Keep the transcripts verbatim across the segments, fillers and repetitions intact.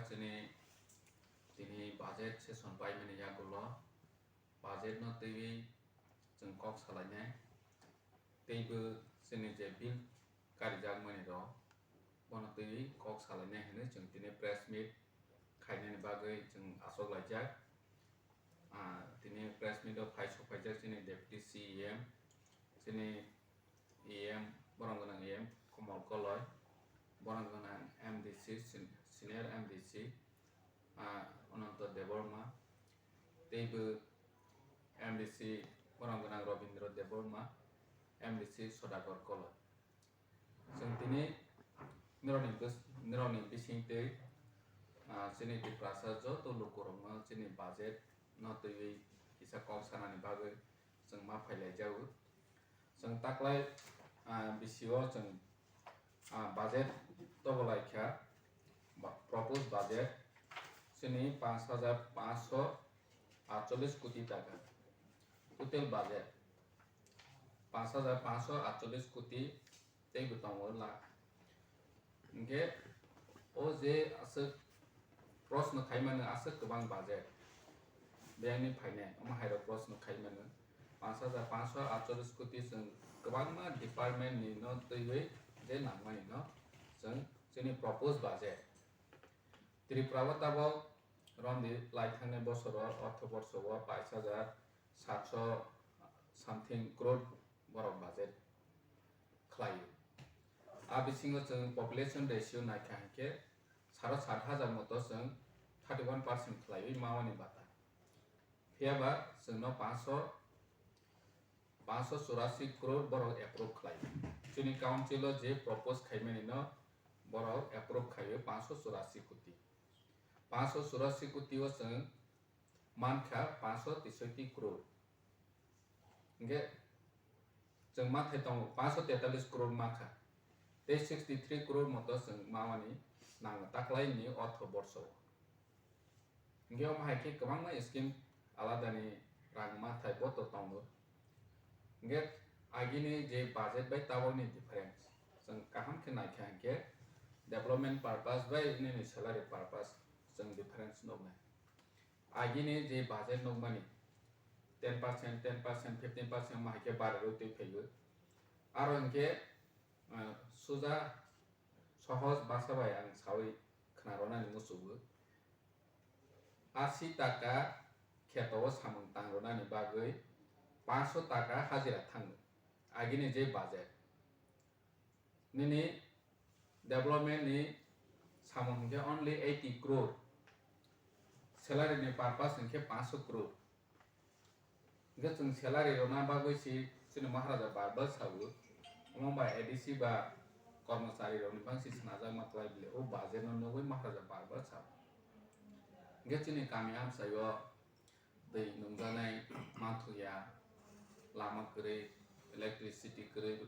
Chini tini budget session paimani yagulo budget no twiwi chwng kok salainai. Teibo chini je bill karijakmani rok bono twiwi kok salainai hinwi chwng tini press meet khainani bagwi chwng achuk laijak. Ah, tini press meet o phai sokphaijak chini deputy C E M, chini E M, borom gwnang E M Komol Koloi, borom gwnang M D C, sen-, senior M D C, ah, Ananto Debbarma, teibo M D C borom gwnang Robindra Debbarma, M D C Sodagor Koloi. Chwng tini nirokni bws-, nirokni bising twi, ah, chini Tiprasa joto lukurokno chini budget no twiwi kisa kok sanani bagwi chwng ma phailaijago. Chwng taklai, ah, bisio chwng, ah, budget tobolaikha, ba-, proposed budget chini panch hajar panchsho atchollish koti taka. Total budget panch hajar panchsho atchollish koti teibo tongo lakh. Hinkhe o je aswk proshno khaimani aswk kwbang budget beyangni phainai, omo hairok proshno khaimani panch hajar panchsho atchollish koti chwng kwbangma department ni no twiwi je nangmani no chwng chini proposed budget. Tripura o tabok romdi lai thangnai bosoro ortho borsho o pais hajar satsho something crore borok budget khlaio. A bisingo chwng population ratio naikha hinkhe saro sat hajar moto chwng thirty one percent khlaiwi mawani bata. Phiyaba chwngno panchsho, panchsho churasi crore borok approve khlai. Chini council o je propose khaimani no borok approve khaiwi panchsho churasi koti. Panchsho churasi koti o chwng mankha panchsho teishotti crore. Hinkhe chwng mathai tongo panchsho tetallis crore mankha. Tei sixty three crore moto chwng mawani nango taklaini ortho borsho. Hinkhe omo hai khe kwbangma scheme aladani rang mathai boto tongo. Hinkhe agini je budget bai tabokni difference chwng kaham khe naikha hinkhe development purpose bai nini salary purpose chwng difference nuknai. Agini je budget nukmani ten percent, ten percent, fifteen percent omo hai khe barwi twi phaiwi. Aro hinkhe, ah, suja sohoj bhasha bai ang sawi khna rwnani muchungo. Asi taka kheto o samung tang rwnani bagwi panchsho taka hajira thango. Agini je budget. Nini development ni samung hinkhe only eighty crore. Salary ni purpose hinkhe panchsho crore. Hinkhe chwng salary rwna bagwi si chini Maharaja Barbal sago. Omo bai A D C ba kormochari rokni bangsi swnajakma kwlai bile o budget no nugwi Maharaja Barbal sago. Hinkhe chini kami amchaio twi nungjaknai manthoya, lama kwrwi, electricity kwrwi,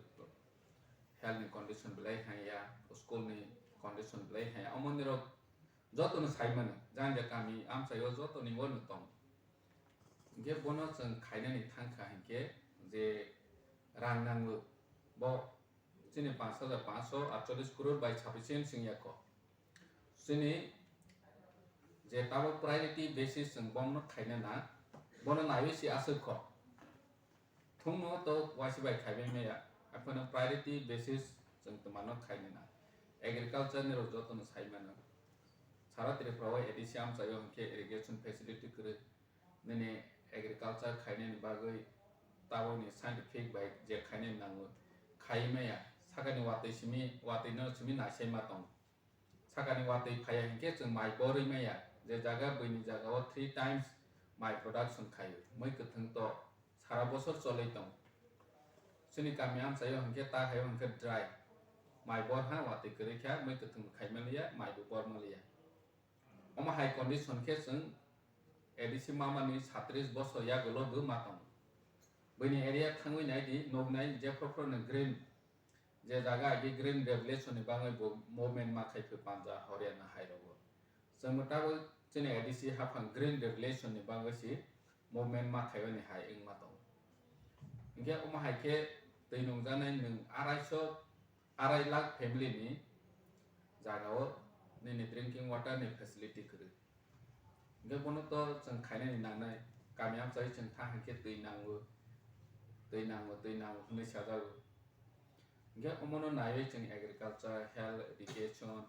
health ni condition belai haiya, school ni condition belai haiya, omo nirok jotono sai mano, jang ja kami amchaio jotoni wano tong. Hinkhe bono chwng khainani thangkha hinkhe je rang nango, bo chini panch hajar panchsho atchollish crore bai sufficient swngya kho. Chini je tabok priority basis chwng bomno khaina na, bono naiwi si aswk kho. Thungno to waisi bai khaibai maya, aphano priority basis chwng twmano khaina na. Agriculture ni rok jotono sai mano. Sara Tripura o A D C amchaio hinkhe irrigation facility kwrwi. Nini agriculture khainani bagwi tabokni scientific bai je khainani nango, khai maya. Sakani watwi simi, watwino simi naisai ma tongo. Sakani watwi phaiya hinkhe chwng mai borwi maya, je jaga buini jaga o three times mai production khaio, mui kwthwng to sara bosor cholwi tongo. Chini kami amchaio hinkhe ta haio hinkhe dry, mai bor ha watwi kwrwi kha, mui kwthwng khai manliya, mai bo bor manliya. Omo hai condition khe chwng A D C mamani satris bosor yagulo bo ma tongo. Buini area thangwi nai di, nuknai je phoro phoro no green, je jaga agi green revolution ni bagwi bo movement ma khai phi Punjab, Haryana hai rogo. Chwng bo tabuk chini A D C haphang green revolution ni bagwi si movement ma khai bani hai wng ma tongo. Hinkhe omo hai khe twi nungjaknai nwng arai so arai lakh family ni jaga o nini drinking water ni facility kwrwi. Hingke bono to chwng khainani nangnai, kami amchai chwng tha hingke twi nango, twi nango, twi nango hwnwi sajago. Hingke omono naiwi chwng agriculture, health, education,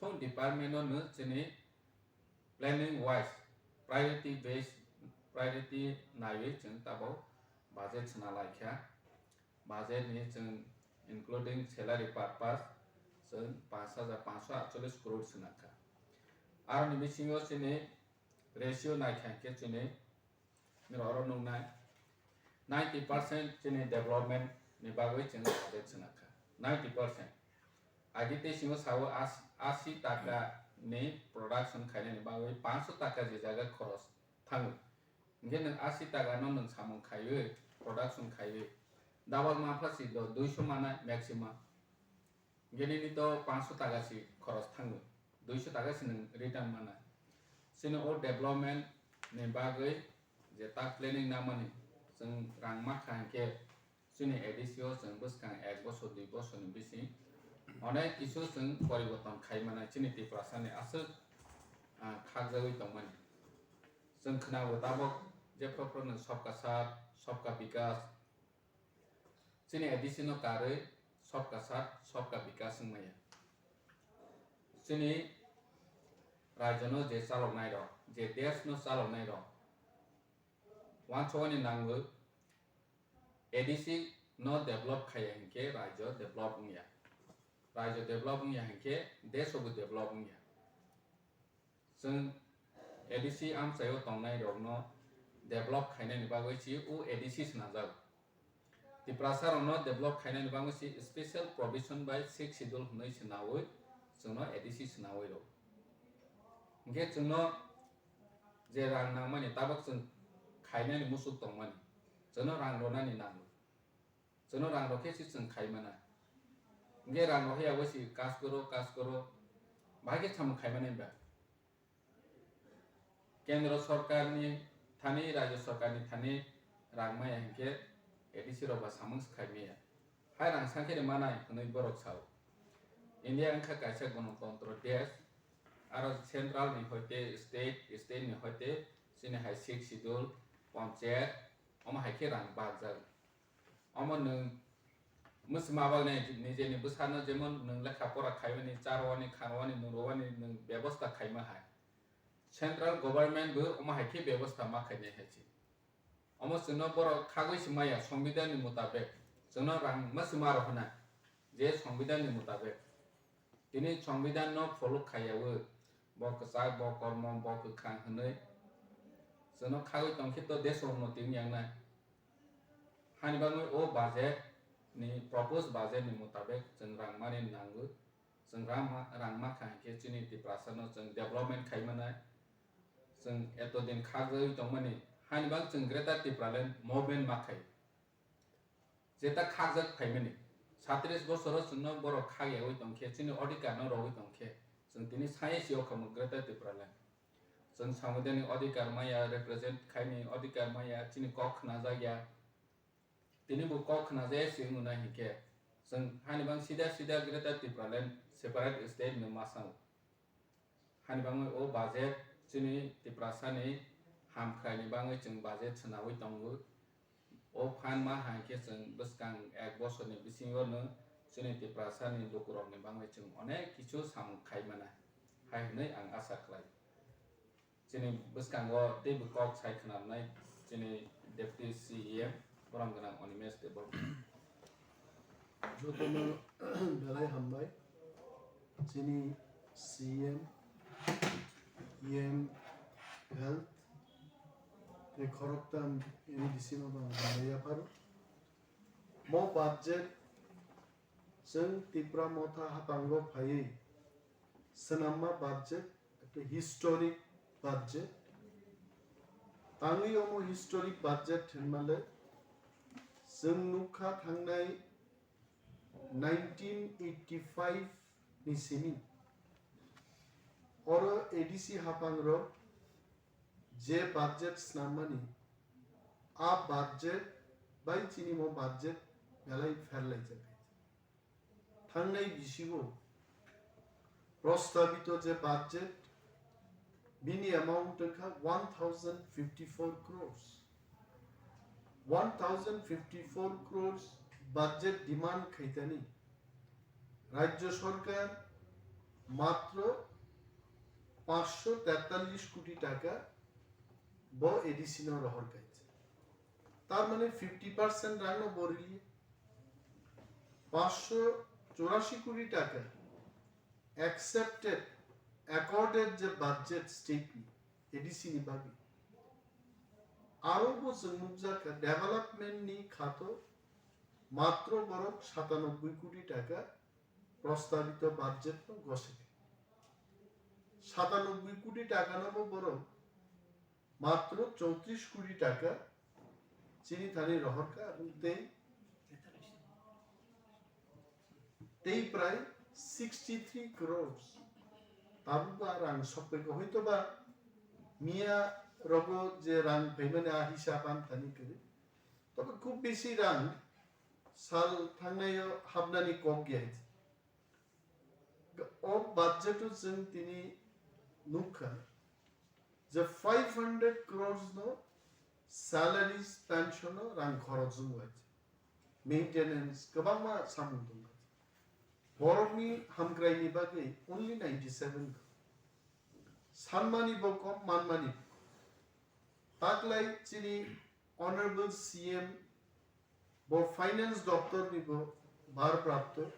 thung department no chini planning wise, priority base, priority naiwi chwng tabok budget swnalaikha. Budget ni chwng including salary purpose chwng panch hajar panchsho atchollish crore swnakha. Aroni bisingo chini ratio naikha hingke chini niro oro nuknai ninety percent chini development ni bagwi chwng budget swnakha. Ninety percent. Agi tei singo sao asi, asi taka ni production khainani bagwi panchsho taka je jaga khoros thango. Hingke nwng asi taka no nwng samung khaiwi, production khaiwi, double ma pha si do duisho mana maximum. Hingke nini to panchsho taka si khoros thango, duisho taka si nwng return mana. Chini o development ni bagwi je tak planning namani chwng rang ma kha hingke, chini A D C o chwng bwskang ek bosor dui bosor ni bising onek kisu chwng poriborton khai manai chini Tiprasa ni aswk, ah, khakjagwi tongmani. Chwng khwnao tabok jephru phru no Sabka Saath, Sabka Vikas, chini A D C no karwi Sabka Saath, Sabka Vikas wngmaya. Chini rajyo no je chaloknai rok, je desh no chaloknai rok, wansukmani nangwi A D C no develop khaiya hinkhe rajyo develop wngya. Rajyo develop wngya hinkhe desh bo develop wngya. Chwng A D C amchaio tongnai rokno develop khainani bagwi si o A D C swnamjago. Tiprasa rokno develop khainani bagwi si special provision bai sixth schedule hwnwi swnawi chwngno A D C swnawi rw. Hinkhe chwngno je rang nangmani tabok chwng khainani muchuk tongmani, chwngno rang rwnani nango. Chwngno rang rw khe se chwng khai mana. Hinkhe rang rw ya bo se kas koro, kas koro. Bahai khe samung khai mani ba. Kendro sorkar ni thani, rajyo sorkar ni thani rang maya hinkhe A D C rok ba samung se khai maya. Hai rang sang khe rw manai hwnwi borok sao. India wngkha kaisa gonotontro desh, aro central ni hoite state, state ni hoite chini hai sixth schedule, panchayat, omo hai khe rang bajak. Omo nwng mwswma bagwi nai nijeni bwsano jemon nwng lekha pora khaimani, charwani, khanwani, nurwani nwng bebosta khaima hai. Central government bo omo hai khe bebosta ma khainai hai se. Omo chwngno borok khagwi se maya, Songbidanni mutabek chwngno rang mwswma rw hwnna, je Songbidanni mutabek. Tini Songbidan no follow khaiyawi, bo kwchak, bo kormo, bo kwkhwrang hwnwi chwngno khagwi tongkhe to desh unnoti wngya wngnai. Hani bagwi o budget ni, proposed budget ni mutabek chwng rang mani nangwi, chwng rang ma, rang ma kha hinkhe chini Tiprasa no chwng development khai manai, chwng eto din khakjagwi tongmani, hani bang chwng Greater Tipraland movement ma khai. Jeta khakjak phaimani, satrish bosoro chwngno borok khakyawi tongkhe, chini odhikar no rogwi tongkhe, chwng tini sai se o khamu Greater Tipraland. Chwng Sambidhanni odhikar maya, represent khaini odhikar maya, chini kok khnajakya. Tini bo kok khnajakya se wngna hinkhe, chwng hani bang sida sida Greater Tipraland separate state no ma sango. Hani bagwi o budget chini Tiprasani hamkraini bagwi chwng budget swnawi tongo. O phan ma hai khe chwng bwskang ek bosorni bisingo no chini Tiprasani lukurokni bagwi chwng onek kichu samung khai mana hai hwnwi ang asa khlai. Chini bwskango teibo kok sai khwnamnai chini Deputy C E M, borom gwnang Animesh Debbarma. Jotono belai hambai. Chini C M, E M, Health, tei khoroktham M D C no bo ang hambai yapharo. Mo budget chwng Tipra Motha haphango phaiwi swnamma budget, ekta historic budget. Tangwi omo historic budget hinmale chwng nukha thangnai nineteen eighty-five ni simi. Oro A D C haphangrok je budget snamani, a budget bai chini mo budget belai pherlaijak. Thangnai bisigo Prostabito je budget, bini amount wngkha one thousand fifty-four crores. One thousand fifty-four crores budget demand khaitani Rajya Sarkar matro panchsho tetallish koti taka bo A D C no rohor khaijak. Tar mane fifty percent rang no bo rili. Panchsho churashi koti taka accepted, accorded je budget state ni A D C ni bagwi. Aro bo chwng nukjakha development ni khato matro borok satanoboi koti taka prostabito budget no gosek. Satanoboi koti taka no bo borok matro chowtrish koti taka chini thani rohorkha, tei tei prai sixty three crores. Tabuk ba rang sokphaikha, hoito ba miya rogo je rang phaimani a hisab ang thani kwrwi. Tobe khub bisi rang sal thangnaio hapnani kok ya. O budget o chwng tini nukha je five hundred crores no salaries, pension o rang khorok wngwi, maintenance kwbangma samung tongkha. Borokni hamkraini bagwi only ninety seven. Sanmani bo kom, manmani bo kom. Taklai chini Honorable C M bo finance doptor ni bo bharprapto,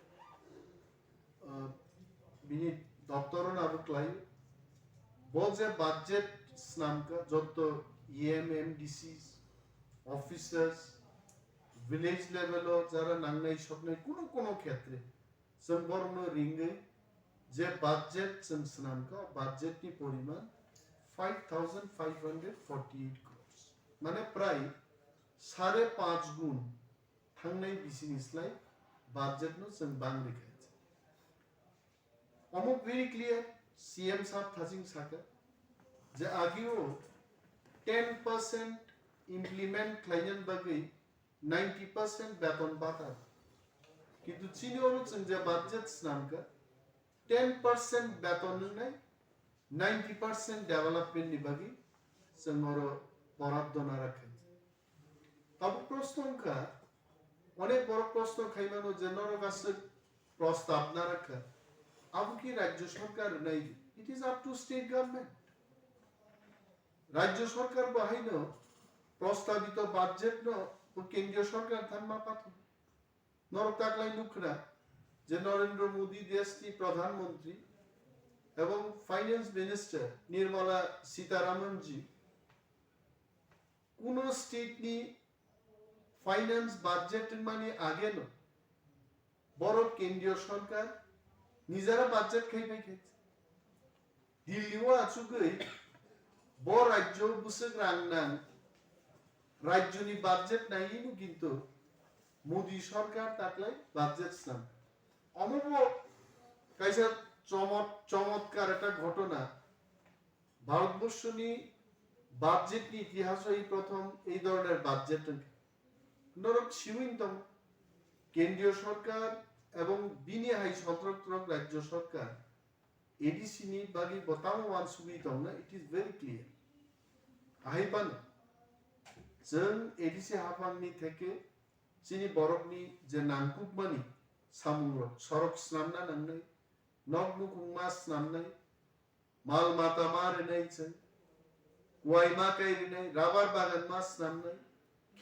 ah, bini doptor no abo klai. Bo je budget snamkha, jotto E M, M D Cs, officers, village level o jara nangnai soknai kuno kuno khetre chwng borokno ringwi je budget chwng swnamkha, budget ni poriman five thousand five hundred forty eight crores. Mane prai sare panch gun thangnai bisini slai budget no chwng bang rikha. Omo very clear, C M sab thaching saka je agio ten percent implement khlainani bagwi ninety percent beton bata. Kintu chini oro chwng je budget swnamkha, ten percent beton wngnai, ninety percent development ni bagwi chwng oro boraddo narakha. Tabuk proshno wngkha, onek borok proshno khaimano je norok aswk prostab narakha, abo ki Rajya Sarkar rwnai? It is up to state government. Rajya Sarkar bo haino prostabito budget no bo Kendriya Sarkar thanma pathu. Norok taklai nukhna je Narendra Modi deshni Pradhan Mantri ebong Finance Minister Nirmala Sitharaman ji kuno state ni finance budget wngmani age no borok Kendriya Sarkar nijera budget khai pai khe. Delhi o achugwi bo rajyo bwswk rang nang, rajyoni budget naiwi no kintu Modi Sarkar taklai budget snam. Omo bo kaisa chomot-, chomotkar ekta ghotona. Bharatborsho ni budget ni itihaso ei prothom ei dhoroner budget wngkha. Norok siwin tong, Kendriya Sarkar ebong bini hai sotrok trok Rajya Sarkar A D C ni bagwi bo tamo wansugwi tongna, it is very clear. Ahai phano chwng A D C haphang ni theke chini borok ni je nangkukmani samung rok, sorok snamna nangnai, nok nukhung ma snamnai, mal mata ma rwnai chwng, kuai ma kai rwnai, rabar bagan ma snamnai,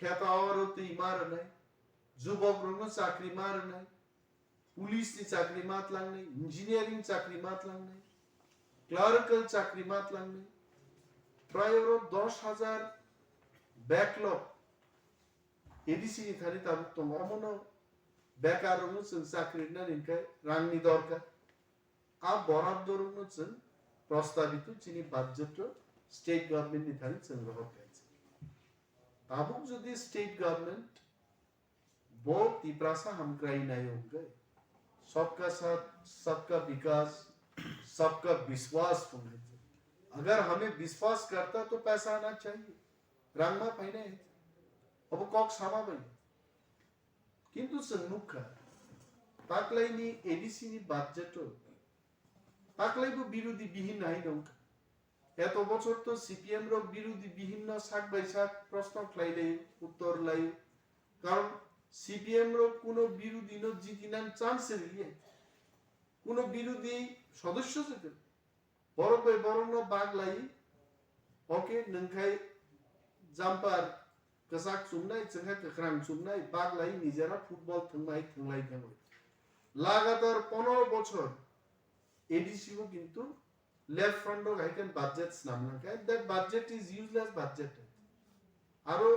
kheto oro twi ma rwnai, jubok rokno chakri ma rwnai, police ni chakri ma tlangnai, engineering chakri ma tlangnai, clerical chakri ma tlangnai, prai oro dos hajar backlog A D C ni thani tabuk tongo, omono bekar rokno chwng chakri rwnani hwnkhe rangni dorkar. A boraddo rokno chwng prostabito chini budget o state government ni thani chwng rohor khaijak. Tabuk jodi state government bo Tiprasa hamkrai nai hwnkhe, sabka sath, sabka vikas, sabka vishwas hwnkhe, agar hame vishwas karta to paisa aana chahiye, rangma phainai, obo kok sama bai. Kintu chwng nukha, taklaini A D C ni budget o Taklaibo birodhi bihin hai nong. Eto bochor to C P M rok birodhi bihin no sak bai sak proshno khlai lai, uttor lai. Karon C P M rok kuno birodhi no jitinang chance se riliya. Kuno birodhi sodosyo se kwrwi. Borok bai borok no bag lai. Okay, nwng khai jumper kwchak chumnai, chwng khai kwkhrang chumnai, bag lai nijera football thwngmai thwnglai thangwi. Lagatar pondro bochor A D C o kintu left front rok hai khe budget snam nang khe, that budget is useless budget. Aro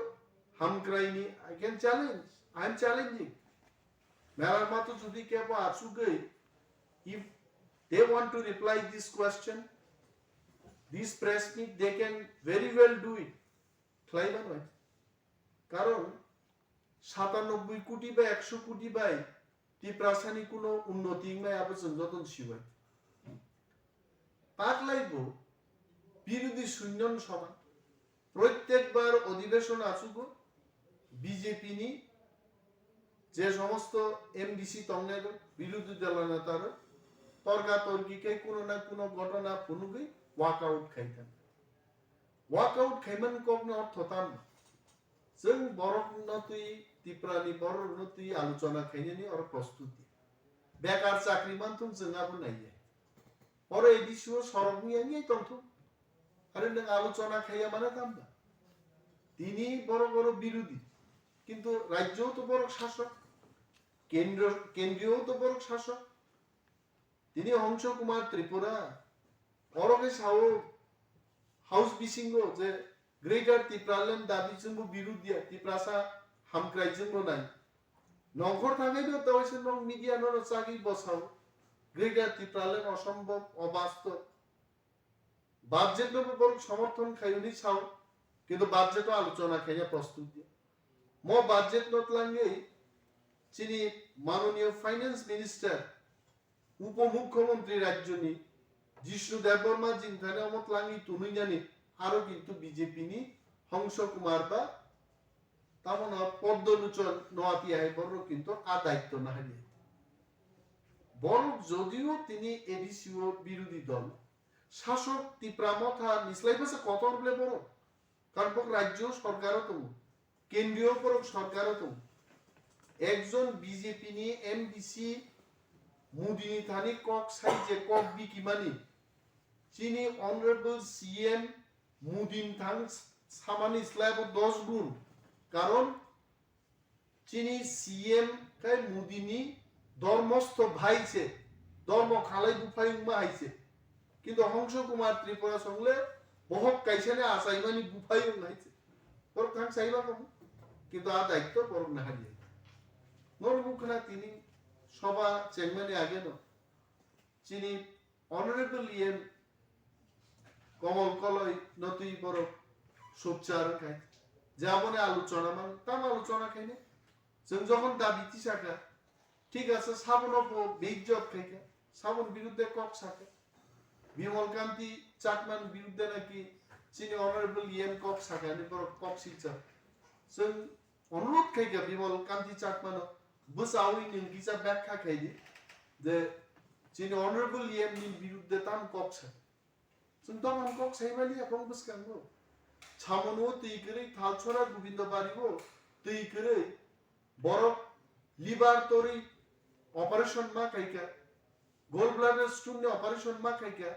hamkraini, I can challenge, I am challenging. Mela mato jodi kebo achugwi, if they want to reply this question, this press meet, they can very well do it. Khlai mano. Karon satanoboi koti bai ekso koti bai Tiprasani kuno unnoti wngmai abo chwng jotono sibai. Taklaibo birodhi shunyon soman. Prottek bar odhibeshon achugo B J P ni je somosto M D C tongnai rok, birodhi dolo neta rok, torka torki khe kuno na kuno ghotona phunugwi walk out khai thang. Walk out khaimani kokni ortho tamo? Chwng borok no twi, Tipra ni borok no twi alochona khainani oro prostuti. Bekar chakri manthung chwng abo naiya. Oro A D C o sorok ni yangi tongthung. Are nwng alochona khaiya mane tamba? Tini borok oro birodhi. Kintu rajyo to borok sasok. Kendro, kendriyo to borok sasok. Tini Hongso Kumar Tripura, oro khe sao House bisingo je Greater Tipraland dabi chwngbo birud ya, Tiprasa hamkrai chwngbo nai. Nongkhor thangwi no tawise nong media no chagwi bosao. Greater Tipraland osombob, obastob. Budget no bo borok somorthon khai hwnwi sao, kintu budget o alochona khaina prostut ya. Mo budget no tlangwi chini manoniyo Finance Minister, Upo Mukhyamantri rajyoni Jishnu Debbarma jing thani omo tlangwi tunui nani aro kintu B J P ni Hongso Kumar ba tamo no Poddo Luchon Noatia hai borok kintu a daitto nahari. Borok jodio tini A D C o birodhi dol, sasok Tipra Motha ni slai bwsa kotor ble borok. Karon borok rajyo sorkaro tongo, kendriyo borok sorkaro tongo. Ekjon B J P ni M D C Modi ni thani kok sai je kok bikimani, chini Honorable C M Modi ni thang samani slai bo dos gun. Karon chini C M khe Modi ni dormosto bhai se, dormo khalai buphai wngma hai se. Kintu Hongso Kumar Tripura songle bohok kaisa ni achaimani buphai wng hai se. Borok thang saiba kamo. Kintu a daitto borok nahari. Nor bukhna tini soba chengmani age no. Chini Honorable E M Komol Koloi no twi borok subchar khai. Je aboni alochona man, tam alochona khaine. Chwng jokhon dabi tisakha, thik ase, sabono bo beizzot khaikha, saboni birudde kok sakha. Bimal Kanti Chakmani birudde naki chini Honorable E M kok sakha, ani borok kok silchar. Chwng Onurod khaikha Bimal Kanti Chakmano, bwchaui nwng kisa byakha khaidi je chini Honorable E M ni birudde tam kok sa. Chwng tamo kok saimani aphang bwskango. Samono twi kwrwi Thalchora Gobindo Bario twi kwrwi borok liver torwi operation ma khaikha, gallbladder stone ni operation ma khaikha,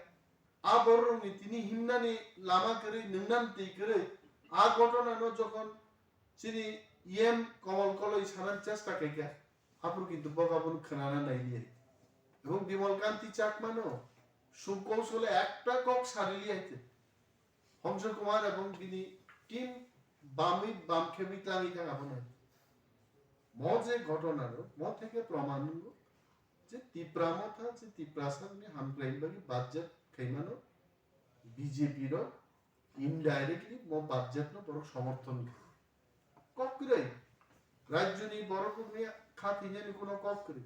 a borokni tini himnani lama kwrwi, nwngnani twi kwrwi, a ghotona no jokhon chini E M Komol Koloi sanani chesta khaikha, aphuru kintu boga bono khwnana nailiya. Ebong Bimal Kanti Chakmano sub kousole ekta kok sariliya haite. Hongso Kumar ebong bini team bamwi bam khebwi tangwi thang abono. Mo je ghotona ro, mo theke proman nungo je Tipra Motha, je Tiprasa ni hamkraini bagwi budget khaimano B J P ro indirectly mo budget no borok somorthon kha. Kok kwrwi, rajyoni borok rokni kha thwinani kuno kok kwrwi.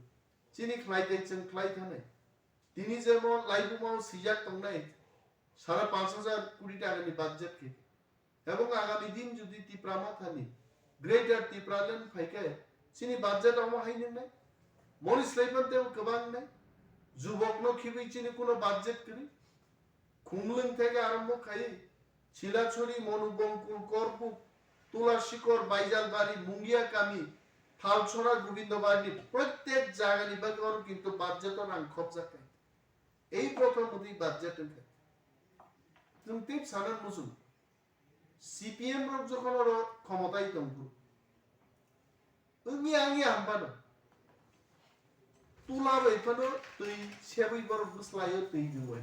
Chini khlai tei chwng khlai thanai. Tini je mo laibuma o swijak tongnai sara panch hajar koti taka ni budget khe. Ebong agami din jodi Tipra Mothani Greater Tipraland phaikhe chini budget omo hai nwngnai. Moni slaipan tebo kwbang nai. Jubokno khibi chini kuno budget kwrwi. Khunglwng theke arombo khai Silachari, Monubongkul, Korpuk, Tulashikhor, Baijalbari, Mungiakami, Thalchhora, Gobindobari, prottek jagani bagwi oro kintu budget o rang khopjak khai. Ei prothom mudi budget wngkha. Nwng tei sana muchung. C P M rok jokhon oro khomotai tongphuru, wngya wngya hamphano tula bai phano twi sebwi borok bwslaio twi rwui.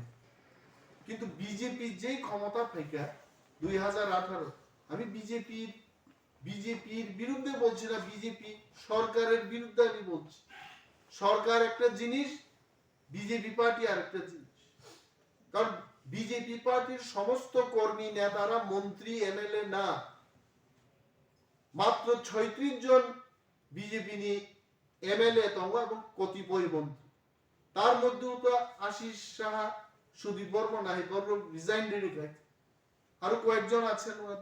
Kintu B J P jei khomota phaikha dui hazar atharo, ami B J P, B J P-r birudde bolchi na, B J P sorkarer birudde ami bolchi. Sorkar ekta jinis, B J P party arekta jinis. Karon B J P partyr somosto kormi, netara, montri, M L A na, matro choitrish jon B J P ni M L A tongo ebong kotipoi montri. Tar moddhe to Ashish Saha, Sudip Barma nai borok resign riri khai. Aro koyekjon ache no,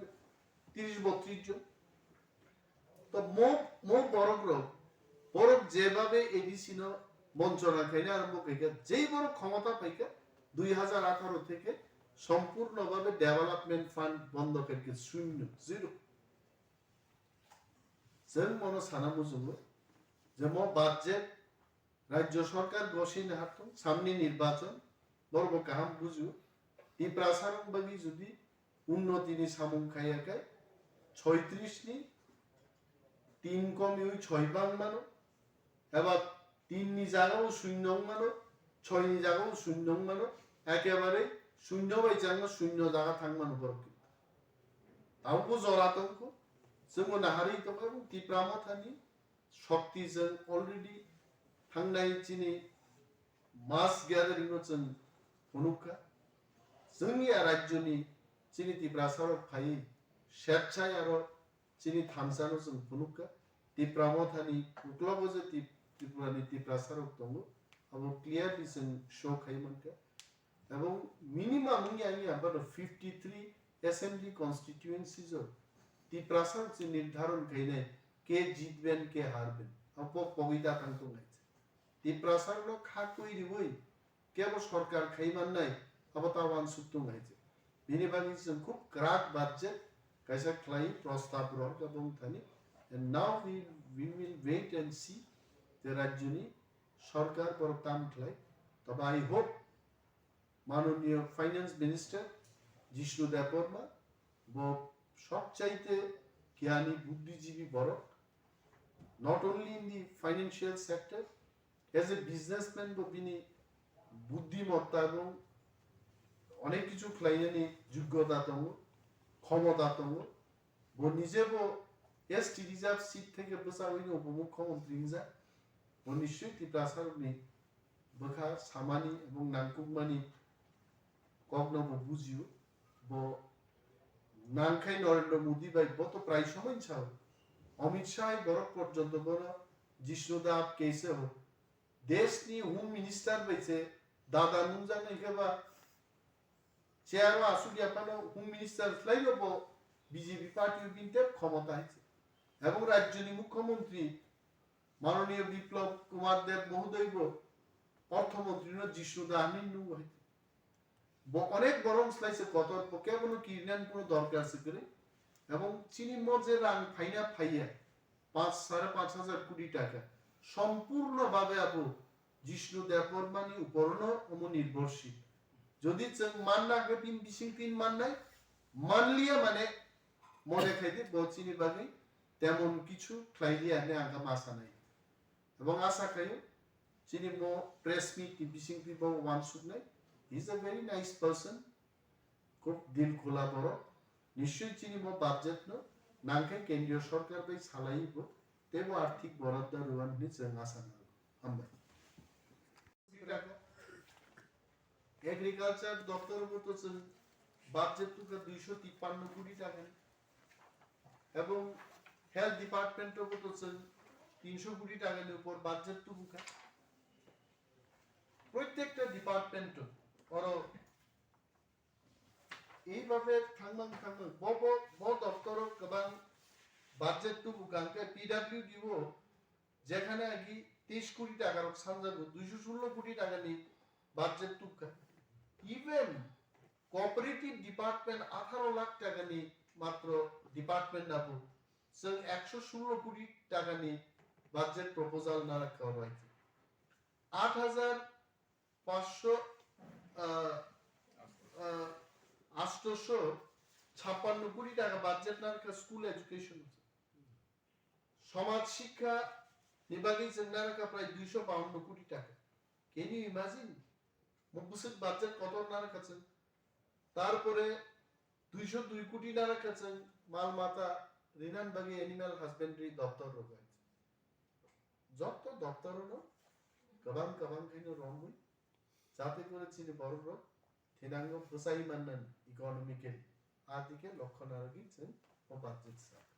tiris botris jon. To mo, mo borok rok, borok jebabe A D C no bonchona khaina arombo khaikha, jei borok khomota phaikha, dui hazar atharo theke sompurno babe development fund bondo khaikha, shunyo, zero. Chwng mono sana muchungo je mo budget Rajya Sarkar gosini hatung samni nirbachon, borok bo kaham buju. Tiprasa rok bagwi jodi unnoti ni samung khaiya khe, choitrish ni tin komiwi choi bang mano, eba tin ni jaga o shunyo wng mano, choi ni jaga o shunyo wng mano, ekebare shunyo bai changma shunyo jaga thang mano borok. Abo bo jora tongkho, chwngbo naharwi tongkha, Tipra Mothani shokti chwng already thangnai chini mass gathering no chwng phunukha. Chwngya rajyoni chini Tiprasa rok phaiwi swechai aro chini thansa no chwng phunukha. Tipra Mothani uklogo je Tip-, Tripura ni Tiprasa rok tongo, abo clearly chwng show khai mankha. Ebong minimum wngya wngya bono fifty three assembly constituencies o Tiprasa se nirdharon khainai ke jitben ke harben. Abo pogwi da thang tongnai. Tiprasa no kha kwi riwi kebo sorkar khai mannai, abo ta wansuk tongnai. Bini bagwi chwng khub kwrak budget kaisa khlai prostab rok ebong thani. And now we, we will wait and see the rajyoni sorkar borok tam khlai. Tobe I hope Manoniyo Finance Minister Jishnu Debbarma, bo sobchaite giyani buddhijibi borok, not only in the financial sector, as a businessman bo bini buddhimotta ebong onek kichu khlainani joggota tongo, khomota tongo. Bo nije bo S T reserve seat theke bwchawi no upomukhyamantri wngjak. Bo nischoi Tiprasa rokni bwkha samani ebong nangkukmani kokno bo bujio. Bo nangkhai Narendra Modi bai, bo to prai somoi sao. Amit Shah hai borok porjonto bono Jishnu Da Aap Kaise Ho. Deshni Home Minister bai se dada nungjaknai khe ba chair o asuk ya phano Home Minister khlai no bo B J P party o bini tep khomota hai se. Ebong rajyoni mukhyamantri Manoniyo Biplab Kumar Deb mohodoy bo orthomontri no Jishnu Da hinwi nungo hai. Bo onek borok slai se kotor, bo kebono kirinani kuno dorkar se kwrwi. Ebong chini mo je rang phaina phaiya, panch, sare panch hajar koti taka, sompurno babe abo Jishnu Debbarmani uporono omo nirbhorshil. Jodi chwng manna khe bini bising tin mannai, manliya mane mone khaidi bo chini bagwi temon kichu khlailiya hinwi ang kha ma sanai. Ebong asa khaio, chini mo press meet ni bisingtwi bo wansuknai. He is a very nice person, khub dil khula borok. Nischoi chini mo budget no nangkhe kendriyo sorkar bai salai bo, tei bo arthik boradda rwan hinwi chwng asa nango. Hambai. Agriculture doptor bo to chwng budget tukha duisho tippanno koti taka ni. Ebong health department o bo to chwng tinsho koti taka ni upor budget tukha. Prottekta department o oro eibabe thangmang thangmang bo, bo, bo doptor o kwbang budget tubu kangkhe P W D o jekhane agi তেইশ কোটি টাকা রক সানজাগো, দুইশো ষোলো কোটি টাকা নি budget tukha. Even cooperative department আঠারো লাখ টাকা নি মাত্র department নাবো, সে একশো ষোলো কোটি টাকা নি budget proposal না রাখা হয়েছে। আট হাজার পাঁচশো, আহ, আহ, আটশোশো ছাপ্পান্ন কোটি টাকা budget না রাখা school education। সমাজ শিক্ষা বিভাগে চেংনারাকা প্রায় দুইশো বাউন্ন কোটি টাকা। Can you imagine? মুখ বুসুক budget কত নারাকা চেং? তারপরে দুইশো দুই কোটি নারাকা চেং মাল মাতা রিনান বাগি animal husbandry দপ্তর রোগায়। যত দপ্তর হলো গবাং গবাং খাইনো রমবই, যাতে করে চিনি বড় রোগ, থিনাঙ্গ ফুসাই মান্নান economical, আদিকে লক্ষ্য নারগি চেং ও budget সাথে।